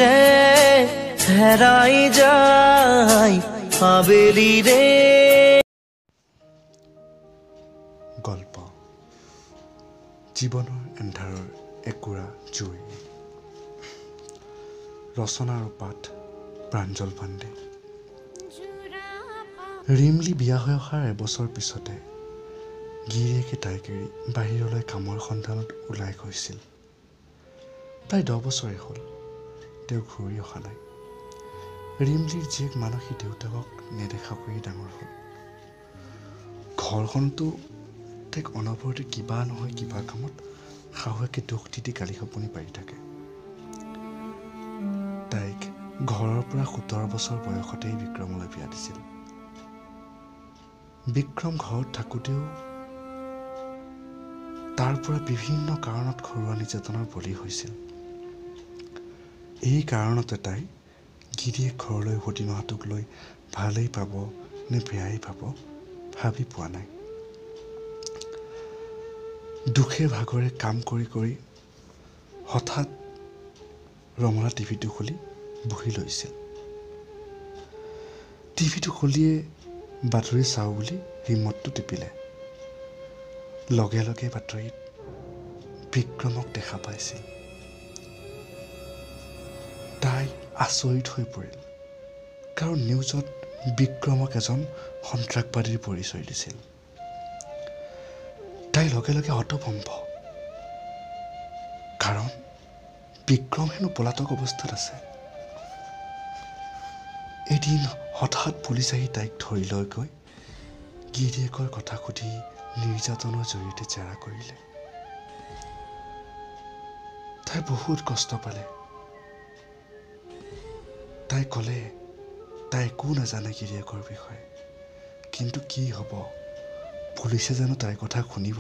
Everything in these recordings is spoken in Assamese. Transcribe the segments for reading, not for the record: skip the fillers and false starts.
ৰে হেৰাই যায় আবেলি ৰে। গল্প জীৱনৰ এন্ধাৰৰ একুৰা জুই। ৰচনা আৰু পাঠ প্ৰাঞ্জল পাণ্ডে। ৰিমলি বিয়া হৈ অহাৰ এবছৰ পিছতে গিৰিয়েকে তাইক এৰি বাহিৰলৈ কামৰ সন্ধানত ওলাই গৈছিল। প্ৰায় 10 বছৰে হ'ল তেওঁ ঘূৰি অহা নাই। ৰিমলিৰ জীয়েক মানসী দেউতাকক নেদেখাকৈয়ে ডাঙৰ হ'ল। ঘৰখনতো তাইক অনবৰতে কিবা নহয় কিবা কামত শাহুৱেকে দুখ দি দি গালি শপনি পাৰি থাকে। তাইক ঘৰৰ পৰা 17 বছৰ বয়সতেই বিক্ৰমলৈ বিয়া দিছিল। বিক্ৰম ঘৰত থাকোঁতেও তাৰ পৰা বিভিন্ন কাৰণত ঘৰুৱা নিৰ্যাতনৰ বলি হৈছিল। এই কাৰণতে তাই গিৰিয়েক ঘৰলৈ উভতি নহাটোক লৈ ভালেই পাব নে বেয়াই পাব ভাবি পোৱা নাই। দুখে ভাগৰে কাম কৰি কৰি হঠাৎ ৰমলা টিভিটো খুলি বহি লৈছিল। টিভিটো খুলিয়ে বাতৰি চাওঁ বুলি ৰিম'টটো টিপিলে। লগে লগে বাতৰিত বিক্ৰমক দেখা পাইছিল। তাই আচৰিত হৈ পৰিল, কাৰণ নিউজত বিক্ৰমক এজন সন্ত্ৰাসবাদীৰ পৰিচয় দিছিল। তাই লগে লগে হতভম্ব, কাৰণ বিক্ৰম হেনো পলাতক অৱস্থাত আছে। এদিন হঠাৎ পুলিচ আহি তাইক ধৰি লৈ গৈ গিৰিয়েকৰ কথা সুধি নিৰ্যাতনৰ জৰিয়তে জেৰা কৰিলে। তাই বহুত কষ্ট পালে। তাই ক'লে তাই একো নাজানে গিৰিয়েকৰ বিষয়ে, কিন্তু কি হ'ব, পুলিচে জানো তাইৰ কথা শুনিব?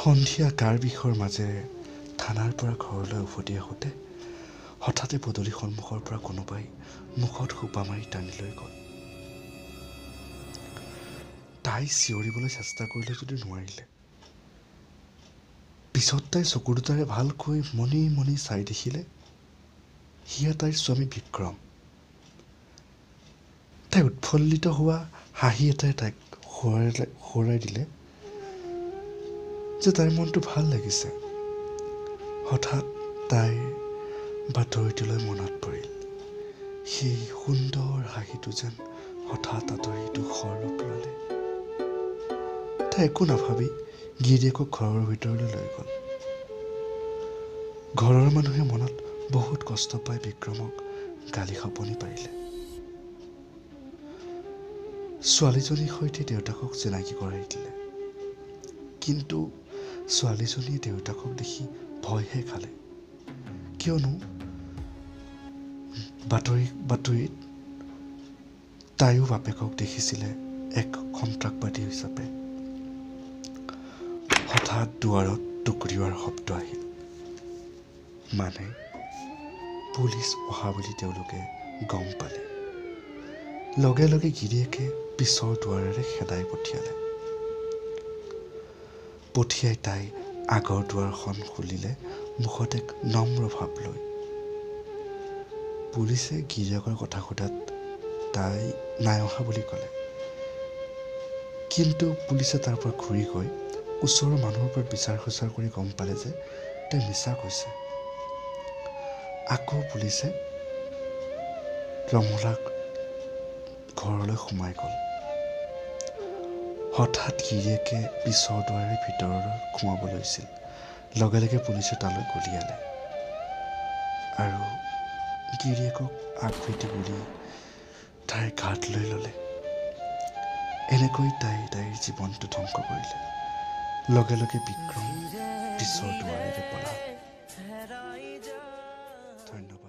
সন্ধিয়া গাৰ বিষৰ মাজেৰে থানাৰ পৰা ঘৰলৈ উভতি আহোঁতে হঠাতে পদূলি সন্মুখৰ পৰা কোনোবাই মুখত সোপা মাৰি টানি লৈ গ'ল। তাই চিঞৰিবলৈ চেষ্টা কৰিলে যদিও নোৱাৰিলে। পিছত তাই চকু দুটাৰে ভালকৈ মনি মনি চাই দেখিলে সিয়া তাইৰ স্বামী বিক্ৰম। তাই উৎফুল্লিত হোৱা হাঁহি এটাই তাইক সোঁৱৰাই দিলে যে তাইৰ মনটো ভাল লাগিছে। হঠাৎ তাইৰ বাতৰিটোলৈ মনত পৰিল। সেই সুন্দৰ হাঁহিটো যেন হঠাৎ আঁতৰি দুখৰ ৰূপ ল'লে। তাই একো নাভাবি গিৰিয়েকক ঘৰৰ ভিতৰলৈ লৈ গ'ল। ঘৰৰ মানুহে মনত বহুত কষ্ট পাই বিক্ৰমক গালি শপনি পাৰিলে। ছোৱালীজনীৰ সৈতে দেউতাকক চিনাকি কৰাই দিলে, কিন্তু ছোৱালীজনীয়ে দেউতাকক দেখি ভয়হে খালে। কিয়নো বাতৰিত তাইও বাপেকক দেখিছিলে এক সন্ত্ৰাসবাদী হিচাপে। হঠাৎ দুৱাৰত টুকুৰিওৱাৰ শব্দ আহিল, মানে পুলিচ অহা বুলি তেওঁলোকে গম পালে। লগে লগে গিৰিয়েকে পিছৰ দুৱাৰেৰে খেদাই পঠিয়ালে। পঠিয়াই তাই আগৰ দুৱাৰখন খুলিলে মুখত এক নম্ৰ ভাৱ লৈ। পুলিচে গিৰিয়েকৰ কথা সোধাত তাই নাই অহা বুলি ক'লে, কিন্তু পুলিচে তাৰ পৰা ঘূৰি গৈ ওচৰৰ মানুহৰ পৰা বিচাৰ খোচাৰ কৰি গম পালে যে তাই মিছা কৈছে। আকৌ পুলিচে ৰমলাক ঘৰলৈ সোমাই গ'ল। হঠাৎ গিৰিয়েকে পিছৰ দুৱাৰে ভিতৰলৈ সোমাব লৈছিল। লগে লগে পুলিচে তালৈ গুলীয়ালে আৰু গিৰিয়েকক আগভেটি বুলি তাইৰ গাত লৈ ল'লে। এনেকৈ তাই তাইৰ জীৱনটো ধ্বংস কৰিলে। লগে লগে বিক্ৰম পিছৰ দুৱাৰেৰে পলাল। ধন্যবাদ।